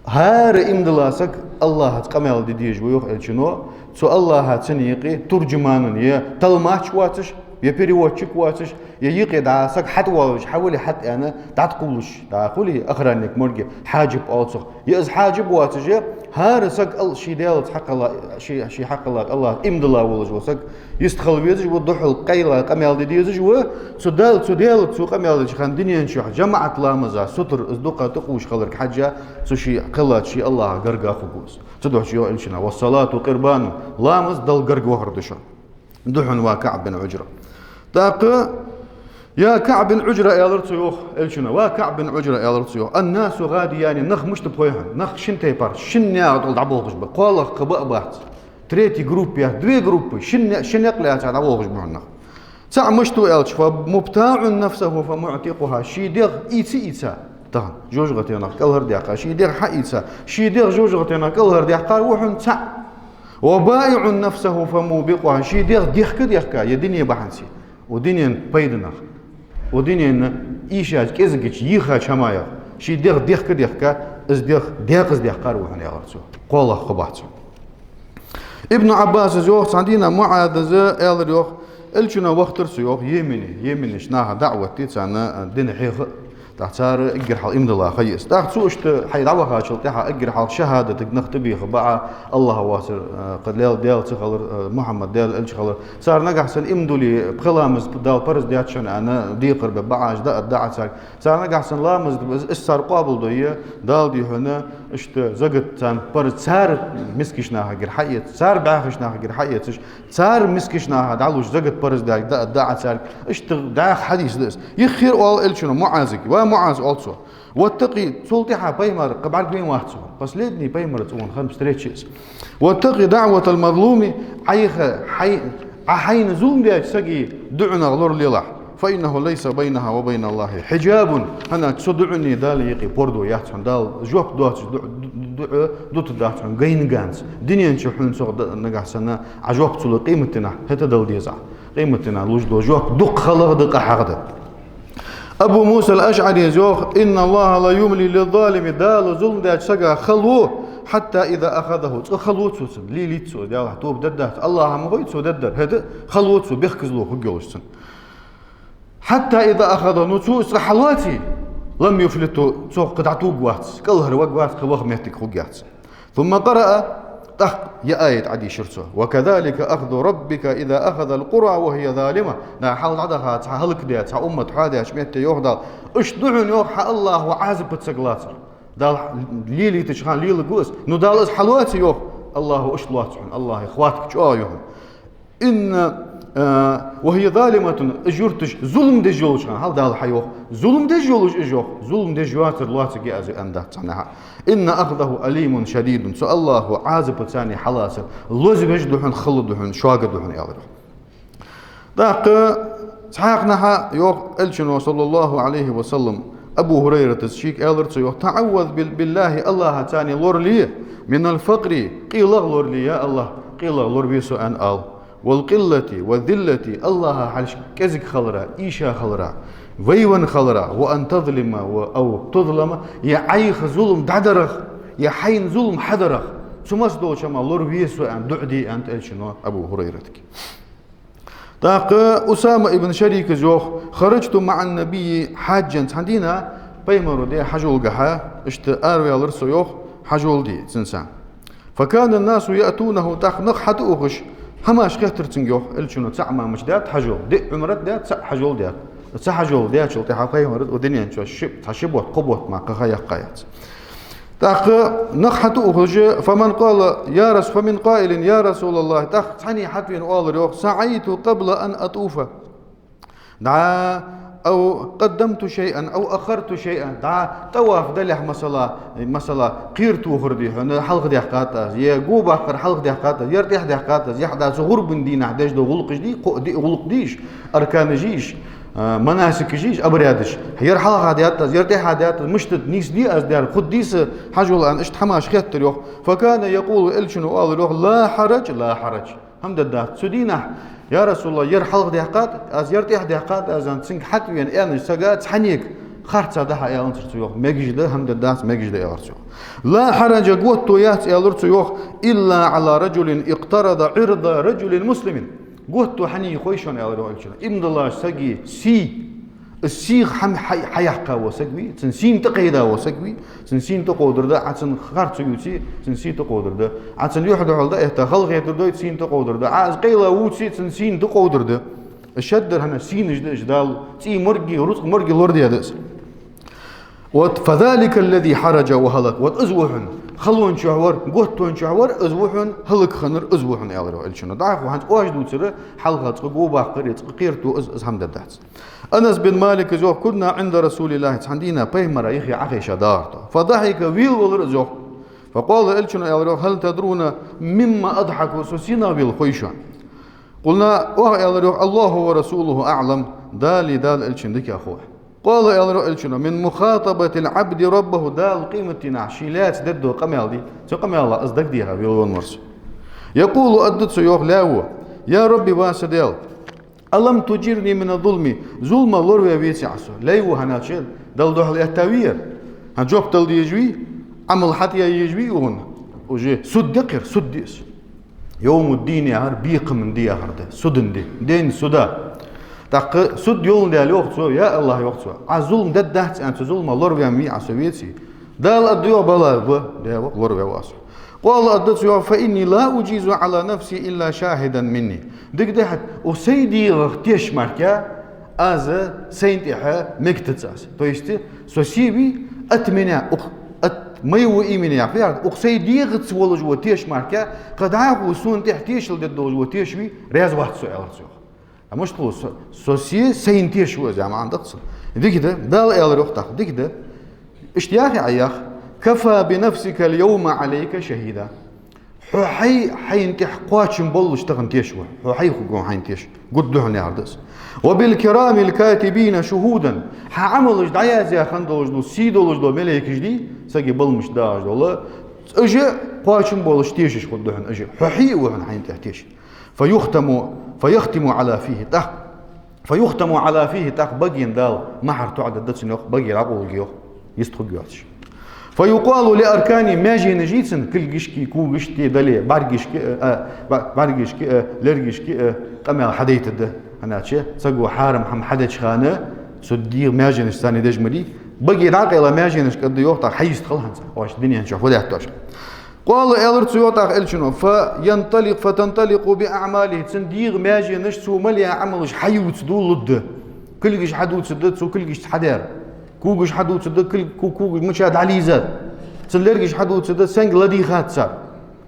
ХӀара иман дилла саг АллахӀаца къамаьл де дезаш ва, йоах элчано, цу АллахӀа цунна юкъе туржуманун, е толмач воацаш, е переводчик воацаш, е юкъе дӀа саг хьатӀавоалавеш, хьавале хьатӀа аьнна, дӀатӀакхувлаш, дӀа хуле охранник морге, хьаджиб оал цох. Е из хьаджиб воацаш, е хӀара саг ал-, ший Даьлаца хьакхелла, ший, ший хьакхелла АллахӀаца иман дилла волаш вола саг, йистхила везаш ва, духхьал къайла къамаьл де дезаш ва, цу Дал-, цу Даьлаца цо къамаьл деча хана дунен чу жамаӀат ламаза сутара из дукха тӀакхувш хиларга хьежжа, цу ший кхеллача ший АллахӀа гарга хургва из. Цудухьа йоах элчано: «والصلاة قربان», ламаз Далла гарга вахар да шо. Да хьона, ва КаӀб бин Ӏуджра. ТӀаккха: «يا كعب بن عجرة», аьлар цо, йоах элчано, «ва КаӀб бин Ӏуджра», аьлар цо, йоах, «الناس غاديان», нах мишта ба хой хьона, нах шин тайпара, шин наькъа тӀа дӀаболхаш ба, кхоалагӀа кхы ба а бац. Третий группа я, две группы, шин не-, шин никъ лаьца дӀаболхаш ба хьона нах. ЦаӀ мишта ва аьлча: «فمبتاع نفسه فمعتقها», ший дегӀ ийца, ийца, тахан жожагӀатенах кӀалхардаьккха, ший дегӀ хьаийца, ший дегӀ жожагӀатенах кӀалхардаьккхар ва хьона цаӀ. «وبائع نفسه فموبقها», ший дегӀ дехка, дехка, е дуне бахьанца, укх дунен пайданах, укх дунен ийшача, кӀезигача, йийхача хӀамаех ший дегӀ дехка, дехка, из дегӀ декъаза даьккхар ва хьона, аьлар цо. КхоалагӀа кхы бац. Ибн Ӏаббаса йоах, цхьан дийнахьа МуӀаза аьлар, йоах, элчано вахийтар цо, йоах, Йемене, Йемене наха даӀват де, царна дин хьеха. ТӀаккха цар эггара хьалха иман дилла ха я из. ТӀаккха цо иштта хьай дӀавахачул тӀехьагӀа эггара хьалха шахӀадатага нах тӀабеха баӀа, АллахӀ воацар, э, кхы Даьла, Даьла ца хилар, э, Мухьаммад Даьла элча хилар. Цар нагахьа санна иман дуле, пхи ламаз Дала парз даьд шоана аьнна, декхар бе баӀаш, даӀат да Ӏа царга. Цар нагахьа санна ламаз, из цар къоабалдой, Дала дий хьона, иштта закат царна парз, цар мискача нахагара хьаэца, цар бӀаьхача нахагара хьаэцаш, цар мискача наха дӀалуш закат парз даьлга, даӀат да Ӏа царга. Иштта дӀаьха хьадис да из. Юххера оал элчано МуӀазага: «Ва МуӀаз, — оал цо, — واتق», цул тӀехьагӀа пайхамар кхы бӀаргавайна вац цо. Последний пайхамарца цун хинна встреча я из. «واتق دعوة المظلوم», Ӏайха хьай-, Ӏа хьайна зулам даьча сага дуӀанах лоралелахь. «فإنه ليس بينها وبين الله حجاب», хӀана аьлча цу дуӀанеи Даьлаи юкъе пордув яц хьона, Дала жоп доацаш ду-, ду-, дуӀа дутаргдац хьона гайна ганза. Дунен чу хьона цох да-, нагахьа санна Ӏа жоп ца лу, къематдийнахьа хӀаьта дала деза Ӏа. Къематдийнахьа луш дола жоп дукха халагӀа да, къахьегӀа да. Абу Муса ал-АшӀарийс йоах: «إن الله ليملي للظالم», Дала зулам даьча сага хало, «حتى إذا أخذه», цкъа хало цо цунна, лелийт цо, Даьлахь, тоба дергдац, АллахӀа ма хой цо дергдар, хӀаьта хало цо, бехказло хургйолаш цунна. «حتى إذا أخذه», ну, цо из цкъа хьалоаце, «لم يفلته», цох кхы дӀатугавац, кӀалхарваргвац, кхы ваха моттиг хургьяц. «ثم قرأ», тӀаккха ер аят Ӏодийшар цо: «وكذلك أخذ ربك إذا أخذ القرى وهي ظالمة». Нагахьа хьалха дӀадаха цхьа хӀалакдаь, цхьа уммат хьоадаьча метте йоах Дала: «Иштта да хьона, — йоах, — хьа АллахӀа Ӏазапаца саг лацар». Дала лелийтача хана лелагва из. Ну, Дала из хьалоаце, йоах, АллахӀа иштта лоац хьона, АллахӀа хватка чӀоагӀа я хьона. «إن، э, وهي ظالمة», уж юрташ зулам деш йолча хана, хьал Дала хьайоах, зулам деш йолаш уж, йоах, зулам деш йоацар лоацаргья аз аьнна дац цхьаннахьа. «إن أخذه أليم شديد», цу АллахӀа Ӏазапаца царна хьалацар лозавеш да хьона, хала да хьона, шога да хьона, аьлар. ТӀаккха цхьаннахьа йоах элчано, صلى الله عليه وسلم, Абу ХӀурайратас шийга аьлар цо, йоах: «تعوذ بال-، بالله», АллахӀаца царна лорале, «من الفقر», къайлагӀа лорале, я АллахӀ, къайлагӀа лораве со, аьнна ала. «والقلة والذلة», АллахӀа хьалхашка кӀезига хилара, ийша хилара, вайвенна хилара, «وأن تظلم و-، أو تظلم», е Ӏайха зулам дӀадарах, е хьайна зулам хьадарах, цу массадолча хӀамах лораве со, аьнна, дуӀа де, аьннад элчано Абу ХӀурайратага. ТӀаккха Усама ибн Шарикас йоах: «خرجت مع النبي حاجا», цхьан дийнахьа пайхамара де хьажолгахьа, иштта араваьлар со, йоах, хьажол де цунца. «فكان الناس يأتونه», тӀаккха нах хьатӀаухаш, хӀамаш хеттар цунга, йоах, элчано цаӀ мара мича даьд хьажол, диъ Ӏумрат даьд, цаӀ хьажол даьд. ЦаӀ хьажол даьчул тӀехьагӀа пайхамара укх дунен чу ши-, цхьа ши бутт, кхо бутт мара кхы ха яьккхаяц. ТӀаккха нах хьатӀаухаш, «فمن قال يا رس-، فمن قائل يا رسول الله», тӀаккха цхьанне хьатӀавена оалар, йоах: «سعيت قبل أن أطوف». ДӀа أو قدمت شيئا أو أخرت شيئا. ДӀа тӀаваф далехь, масала, масала, кхера тохар, дий хьона, хьалха даьккхад аз, е го баккхар хьалха даьккхад аз, яр тӀехьа даьккхад аз, яхь да цу гӀурбан дийнахьа деш дола гӀулакхаш, дий, кхо-, диъ гӀулакх, дий уж, арканаш, дий уж, а, манасикаш, дий уж, обрядаш. Яр хьалха даьд аз, яр тӀехьа даьд аз, мишта да, нийса дий аз даьр, хургдий са, хьажал, аьнна, иштта хӀамаш хеттар, йоах. فكان يقول, Элчано оалар, йоах: لا حرج، لا حرج. ХӀама дергдац цу дийнахьа. Я РасулаллахӀ, яр хьалха даьккхад аз, яр тӀехьа даьккхад аз, аьнна, цунга хьатӀавена аьннача сага цхьаннега харцахьа дӀа-хьа аьннадацар цо, йоах. Мегаш да, хӀама дергдац, мегаш да, аьлар цо, йоах. لا حرج, готто яц, аьлар цо, йоах, إلا على رجل اقترض عرض رجل مسلم. Готто хьан я хой шоана, аьлар, йоах, Элчано. Иман долаш сага сий, из сийх хьа-, хьа-, хьаяьккха вола саг вий, цун сийна тӀакхайда вола саг вий, цун сийна тӀакховдар да, Ӏа цун харцо ювций, цун сий тӀакховдар да. Ӏа цун юхь-духьал дӀаэтта, халахетар дой, сийна тӀакховдар да. Ӏа из къайла вувций, цун сийна тӀакховдар да. Из шаддар хӀана сийнаш да уж, Дала цӀий морги, рузкъа морги лорадаь да из. Вот, فذلك الذي حرج وهلك. Вот из ва хьона халончохь вар, готтончохь вар, из ва хьона хӀалакхиннар, из ва хьона, аьлар, йоах, Элчано. ДӀахо хӀанз оаш дувцар, хьалха цкъа го баккхар, цкъа кхера тохар, из, из хӀама дергдац. Анас бин Малика йоах: كنا عند رسول الله, цхьан дийнахьа пайхамара юхе Ӏохайша дахар тхо. فضحك, велавелар из, йоах. فقال, Элчано аьлар, йоах: هل تدرون مم أضحك؟ Со сенах вела хой шоана? قلنا, оаха аьлар, йоах: الله ورسوله أعلم, Далеи Дала Элчанеи дикагӀа хов. قال, аьлар, йоах, Элчано: من مخاطبة العبد ربه, Дала къематдийнахьа ший лаьца дергдола къамаьл, дий, цу къамаьлах из дагадеха велавенна вар со. يقول, аргда цо, йоах, лай ва: يا رب, ва са Даьла, ألم تجرني من الظلم, зуламах лораваь веций Ӏа со? Лай ва, хӀана аьлча Далла духьал этта вий ер. ХӀанз жоп дала дезаш вий, Ӏамал хьатӀаяь езаш вий укхун. Уже суд да-кх ер, суд да из. Йовмуддин яхар бекхама ди яхар да, суда ди, день суда. ТӀаккха суд йоландаь йоах цо: я АллахӀ, йоах цо, Ӏа зулам дергдац аьнна, цу зуламах лораваьнна вий Ӏа со, веций? Дала аргда, йоах, бала, ва, да, йоах, лораваьв Ӏа со. قال, аргда цо, йоах: فإني لا أجيز على نفسي إلا شاهدا مني. Дика да хьа, укх сай дегӀах тешаш мара аз сайна тӀехьа мегац аз. То есть, со се вий, от меня, укх, от моего имени, яхар, укх сай дегӀаца волаш вола теша мара, кхы дӀахо сона тӀехьа тешал дергдолаш вола теша вий, раьза вац со, аьлар цо, йоах. А мишта хул, со, со се сайна тешаш ва из, яха маӀан да-кх цун. Дика да, Дала аьлар, йоах, тӀаккха, дика да. Иштта яхий Ӏа, йоах: كفى بنفسك اليوم عليك شهيدا. Хьо хьай, хьайна тӀехьа кхоачам болаш тахан теша ва хьо. Хьо хьай хургва хьайна теша. Гургда хьона, яхар да из. وبالكرام الكاتبين شهودا. Хьа Ӏамалаш дӀаязъяь хинна долаш дола, сий долаш дола малейкаш, дий, сага баламаш дагӀаш дола, уж кхоачам болаш тешаш хургда хьона уж. Хьо хьай а ва хьона хьайна тӀехьа теша. فيختم، فيختم على فيه, тӀаккха فيختم على فيه, тӀаккха баген Дала мухӀар тоӀадергда цун, йоах, баге дӀакъовларгья, йоах, йистхургйоацаш. فيقال لأركانه, маьженаш йий цун, кулгашка, когашка дале, бӀаргашка, а, а, бӀа-, бӀаргашка, а, лергашка, а, къамаьл хьадайтаргда. ХӀана аьлча саго хьарам хӀама хьадеча хана цу дегӀа маьженаш царна деш ма дий. Баге дӀакъайла маьженашка аргда, йоах, тӀаккха хьайистхила хӀанз оаш дунен чу фу даьтташ. قال, аьлар цо, йоах, тӀаккха Элчано: فينطلق، فتنطلق بأعماله, цун дегӀа маьженаш, цо мел яь Ӏамалаш хьаювцаргда, лургда. Кулгаш хьадувцаргда, цо кулгашца хьадаьр. Когаш хьадувцаргда, кул-, ко-, когаш мича дӀалийзад. Цун лергаш хьадувцаргда, сенга ладийгӀад цар.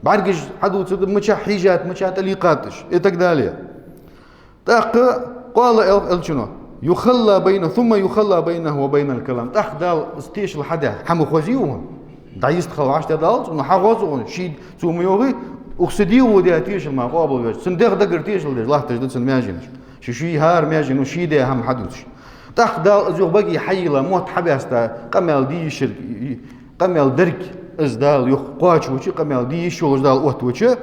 БӀаргаш хьадувцаргда, мича хьийжад, мича тӀалийкхад уж, и так далее. ТӀаккха, قال, аьлар Элчано: يخلى بينه، ثم يخلى بينه وبين الكلام. ТӀаккха Дала из тешал хьадаь хӀама хозий укхун? ДӀайистхила вӀаштӀехьадалац, но хьахоз укхун, ший, цо ма йоахий, укх са дегӀо даь тешал мара къоабалвеш, цун дегӀ дагара тешал деш латташ да цун маьженаш. Ший, ший хӀара маьжено ший даь хӀама хьадувцаш. ТӀаккха Дала из юха баге хьайийлла, мотт хьабаьста, къамаьл де йиш йолаш, къамаьл дерг из Дала юха кхоачавича, къамаьл де йиш йолаш Дала оттавича,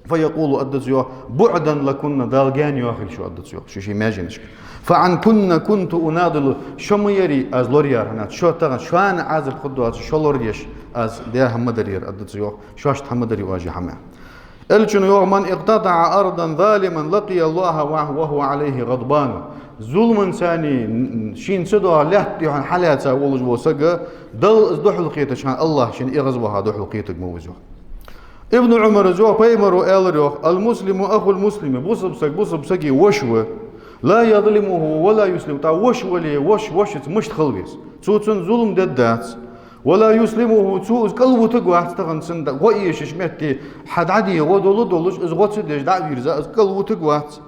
فيقول, аргда цо, йоах: بعدا لكن, Дала гаьна йоахийла шо, аргда цо, йоах, шо ший маьженашка. فعنكن كنت أناضل, шо ма ярий аз лораяьр, хӀана аьлча шо тахан, шоана Ӏазап хургдоацаш, шо лорадеш аз даь хӀама ма дар ер, аргда цо, йоах, шоашта хӀама ма дарий оаш е хӀама. Элчано йоах: من اقتطع أرضا ظالما لقي الله وهو عليه غضبان. Зуламаца шийна ца доагӀа лаьтта тӀехьа хьалаьца волаш вола саг, Далла из духьалкхетача хана АллахӀ шийна эгӀазваха духьалкхетарг ма ва из, йоах. Ибн Ӏумара йоах, пайхамара аьлар, йоах: المسلم أخو المسلم, бусалба саг бусалба сага воша ва, لا يظلمه ولا يسلمه, тӀаккха воша вале, воша вошаца мишта хила веза? Цо цунна зулам дергдац. ولا يسلمه, цо из кӀалвутаргвац, тахан цунна гӀо эшача метте хьа дӀаде гӀо дола долаш, из гӀо ца деш дӀа а вийрза, из кӀалвутаргвац.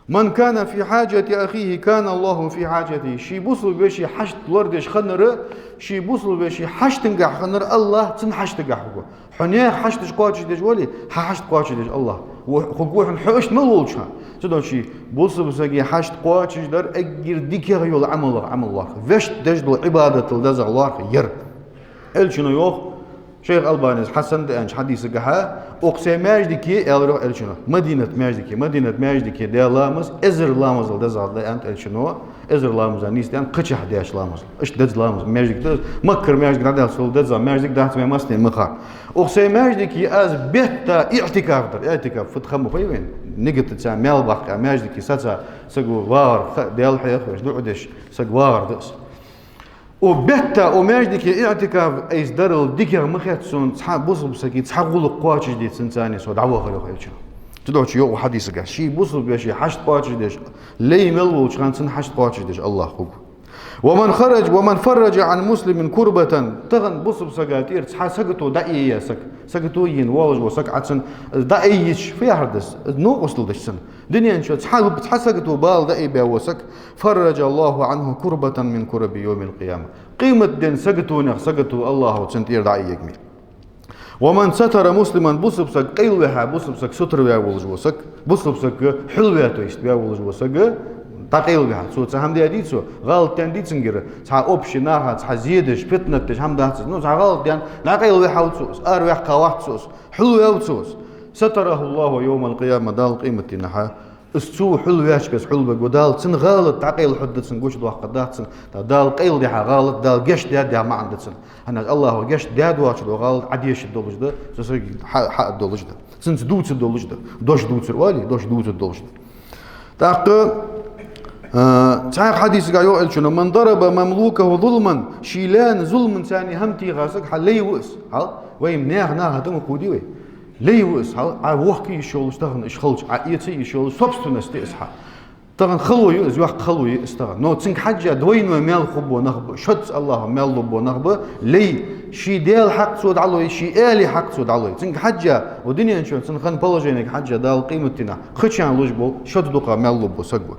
«من كان في حاجة أخيه كان الله في حاجته». Ший бусалба веший хьашт лорадеш хиннар, ший бусалба веший хьаштагахь хиннар, АллахӀ цун хьаштагахь хургва. Хьо наьха хьашташ кхоачашдеш вале, хьа хьашт кхоачашдеш АллахӀ ва-, хургва хьона хьо иштта мел волча хана. Цудухьа ший бусалба сага хьашт кхоачашдар эггара дикагӀа йола Ӏамалах Ӏамал лоархӀ. Вешта деш дола Ӏибадатал дезагӀа лоархӀ яр. Элчано йоах, Шейх Албанис хьасан да аьннача хьадисагахьа, укх сай маьждиге, аьлар йоах Элчано, Мадинат маьждиге, Мадинат маьждиге даь ламаз эзар ламазал дезагӀа да аьннад Элчано, эзар ламаза нийсденна кхычахьа даьча ламазал. Иштта деза ламаз, маьждиг да, Маккара маьждиг дӀадаьлча цул деза маьждиг дац вай массанена ма харра. Укх сай маьждиге аз бетта иӀтикаф дар, иӀтикаф фуд ха ма хой вайна, нигатаца маьл баккха маьждиге саца саго вагӀар, ха, Даьла хьехавеш, дуӀа деш саг вагӀар да из. Укх бетта, укх маьждиге иӀтикаф айса дарал дикагӀа ма хет сона цхьа бусалба сага цхьа гӀулакх кхоачашде цунцара со дӀавахар, йоах Элчано. Цудухьа йоах укх хьадисагахь, ший бусалба веший хьашт кхоачашдеш, лай мел волча хана цун хьашт кхоачашдеш АллахӀ хургва. «ومن خرج، ومن فرج عن مسلم كربة». Тахан бусалба сага тӀера цхьа сагото дӀаэца саг, сагото йийна воаллаш вола саг Ӏа цунна дӀаайича, фу яхар да из, новкъостал деш цунна. Дунен чу цхьа, цхьа сагото бала дӀаайбаь вола саг, «فرج الله عنه كربة من كرب يوم القيامة». Къематден саготонех сагото АллахӀа цунна тӀера дӀаайергья. «ومن ستر مسلما», бусалба саг къайлаваь, бусалба саг сутара ваь волаш вола саг, бусалба саг хьулваь, то есть ваь волаш вола саг дӀакъайлаваь, цо цхьа хӀама даьдий цо, гӀалат даьннадий цунгара, цхьа общий наха цхьа зе деш, фитнат деш хӀама дац из, ну, цхьа гӀалат даьнна, дӀакъайлаваь вац цо из, араваьккха вац цо из, хьулваь ва цо из. «ستره الله يوم القيامة», Дала къематдийнахьа из цо хьулваьча беса хьулвергва Дала, цун гӀалат дӀакъайла хьургда цунна, гучадоаккхаргдац цунна, Дала къайладаьха гӀалат, Дала гешт даьд яха маӀан да цун. ХӀана аьлча АллахӀа гешт даь доацаш дола гӀалат Ӏодешаргдолаш да, цу сага хьа-, хьааддолаш да. Цунца дувцаргдолаш да, дош дувцар оале, дош дувцаргдолаш да. ТӀаккха, а, цхьаькха хьадисагахь йоах Элчано: «من ضرب مملوكه ظلما», ший лаьна зулманца хӀама тийха саг, хьа лай ва из. Хьал, вай наьха наха тӀа ма кхувдий вай. Лай ва из, хьал, Ӏа вохка йиш йолаш тахан, иштта хилча, Ӏа эца йиш йолаш, собственность я из хьа. Тахан хало я из, йоккха хало я из тахан. Но цунга хьежжа двойной маьл хургбола нах ба, шозза АллахӀа маьл лургбола нах ба, лай, ший Даьла хьакъ цо дӀалой, ший аьлий хьакъ цо дӀалой. Цунга хьежжа, укх дунен чу цун хинна положенега хьежжа Дала къематдийнахьа кхычарна луш бола шозза дукха маьл лургбола саг ва.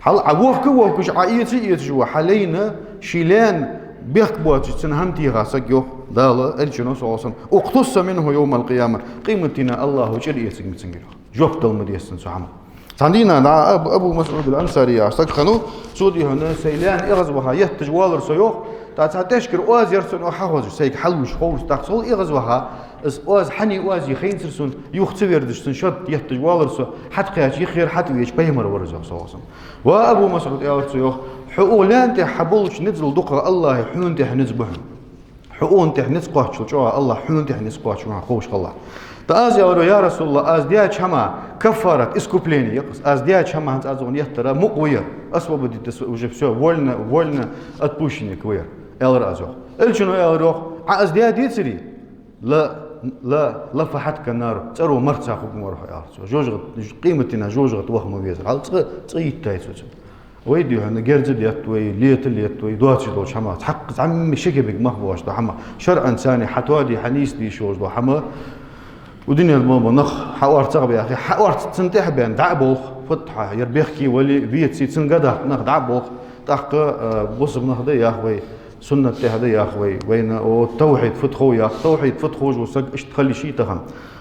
Хьал, Ӏа вохка а вохкаш, Ӏа эца а эцаш ва, хьа лайна, ший лаьна бехк боацаш цунна хӀама тийха саг, йоах Дала, Элчано, صلى الله عليه وسلم: «اقتص منه يوم القيامة». Къематдийнахьа АллахӀа чӀир эцаргья цунгара, йоах. Жоп дала ма деза цунна цу хӀаман. Цхьан дийнахьа дӀа Аб-, Абу МасӀуд ал-Ансари яхаш саг хиннав, цо дий хьона, сай лаьна эгӀазваха етташ воаллар со, йоах, тӀаккха цхьа тӀехьашкара оаз яр сона, хьахозаш, сайга хьалуш, ховш, тӀаккха цул эгӀазваха, из оаз хьанна оаз я хайнацар сона, юха ца верзаш, цун шод етташ воаллар со, хьатӀакхаьча, йиххера хьатӀавеча, пайхамар вар из, йоах, صلى الله عليه وسلم. «Ва Абу МасӀуд, — аьлар цо, йоах, — хьо укх лаьна тӀа хьаболча низал дукхагӀа АллахӀа хьона тӀа низ ба хьона. Хьо укхунна тӀа низ кхоачачул чӀоагӀа АллахӀа хьона тӀа низ кхоач ва хьона, ховш хилалахь». ТӀаккха аз аьлар: «Я РасулаллахӀ, аз даьча хӀаман каффарат, искупление я-кх из. Аз даьча хӀаман хӀанз аз цунна еттар мукъа ва ер. Освободить да со, уже всё, вольно, вольно отпущенник ва ер», — аьлар аз, йоах. Элчано аьлар, йоах: «Ӏа из даь децаре, ла, ла, ла фахьаткан-нару, цӀеро марца хургва хьо», — аьлар цо. «ЖожагӀате, къематдийнахьа жожагӀате ваха ма везар. Хьал цкъа, цкъа йиттай цо цунна». Вай дий хьона герз детт вай, лета летт вай, доацаш долча хӀамах, цхьаккха зӀамига ши кепиг мах боацаш дола хӀама, шарӀаца хьатоаде, хьанийсде йиш йолаш дола хӀама, укх дунен тӀа мел бола нах хьаорцагӀа баьхе, хьаорц цунна тӀехьа баьнна дӀа а болх, фуд хьа, ер бехке вале а, веце а, цунга даккха нах дӀа а болх, тӀаккха, а, бусалба нах да яхаш вай, суннат тӀехьа да яхаш вай, вайна, о, тавхьид фуд хов яхаш, тавхьид фуд ховш вола саг иштта хила йиш я тахан.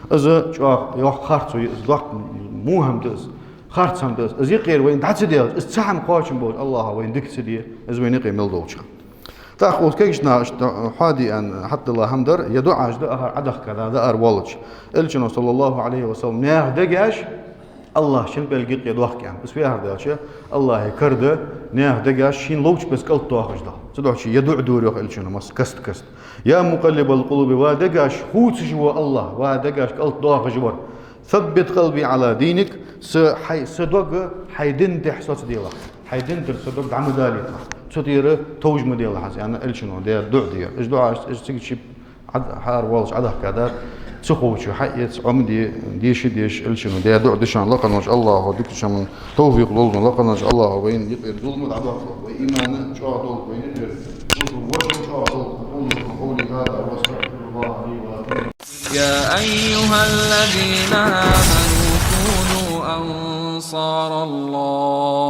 Из чӀоагӀа йоккха харцо я из, доккха во хӀама да из. Харц хӀама да из. Из юкъера вайна дӀа ца делча, из цхьа хӀама кхоачам болаш АллахӀа вайна дика ца де, из вайна юкъе мел долча хана. ТӀаккха укх кагийча наха иштта хьоаде аьнна хьатӀадилла хӀама дар, е дуӀаш да ахар Ӏодахка да, даар воаллача. Элчано, صلى الله عليه وسلم, наьха дегаш АллахӀа шин пӀелг юкъе доахк аьнна. Из фу яхар да аьлча, АллахӀа кара да наьха дегаш шийна ловча беса кӀалтӀдоахаш дола. Цудухьа е дуӀа дора, йоах Элчано, масса каст-каста: «يا مقلب القلوب», ва дегаш хувцаш вола АллахӀ, ва дегаш кӀалтӀдоахаш вар, «ثبت قلبي على دينك», са хьай, са дог хьай дина тӀа соцаделахь, хьай дина тӀара са дог дӀа ма далийталахь, цу тӀера товш ма делахь аз, аьнна, Элчано даь дуӀа да ер. Уж дуӀаш, уж цига чу Ӏа-, хьаара воаллача Ӏодахка дар, ца ховчо хьаэца, Ӏомаде, деша дезаш, Элчано даь дуӀа да шоана. Лакха волча АллахӀа дикача хӀаман тавфикъ лолда вайна, лакха волча АллахӀа вайна юкъера зулам дӀадоаккхалда, вай иман чӀоагӀа долда, вайна юкъера вошал чӀоагӀа долда. أقول قولي هذا وأستغفر الله لي ولكم. يا أيها الذين آمنوا كونوا أنصار نصر الله